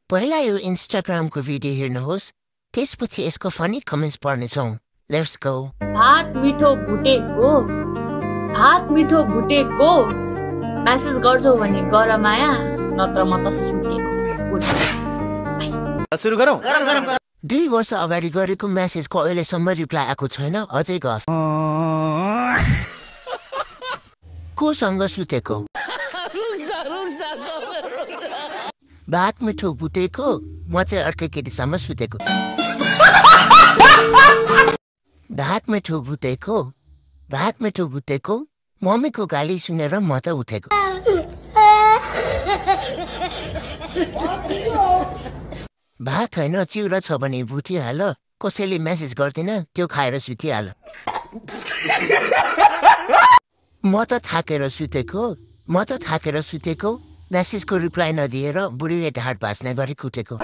पहिला यो इन्स्टाग्रामको भिडियो हेर्नुहोस् त्यसपछि यसको फनी कमेन्ट्स पढ्नेछौँ लेट्स गो भात मिठो भुटेको मेसेज गर्छौ भने गर माया नत्र म त सुतेको सुरु गरौँ 2 वर्ष अगाडि गरेको मेसेजको अहिलेसम्म रिप्लाई आएको छैन अझै गफ कोसँग सुतेको भात मिठो भुटेको म चाहिँ अर्कै केटीसँग सुतेको भात मिठो भुटेको मम्मीको गाली सुनेर म त उठेको भात होइन चिउरा छ भने भुटिहाल कसैले मेसेज गर्दिन त्यो खाएर सुतिहाल म त थाकेर सुतेको मेसेजको रिप्लाई नदिएर बुढीले ढाड भाँच्ने गरी कुटेको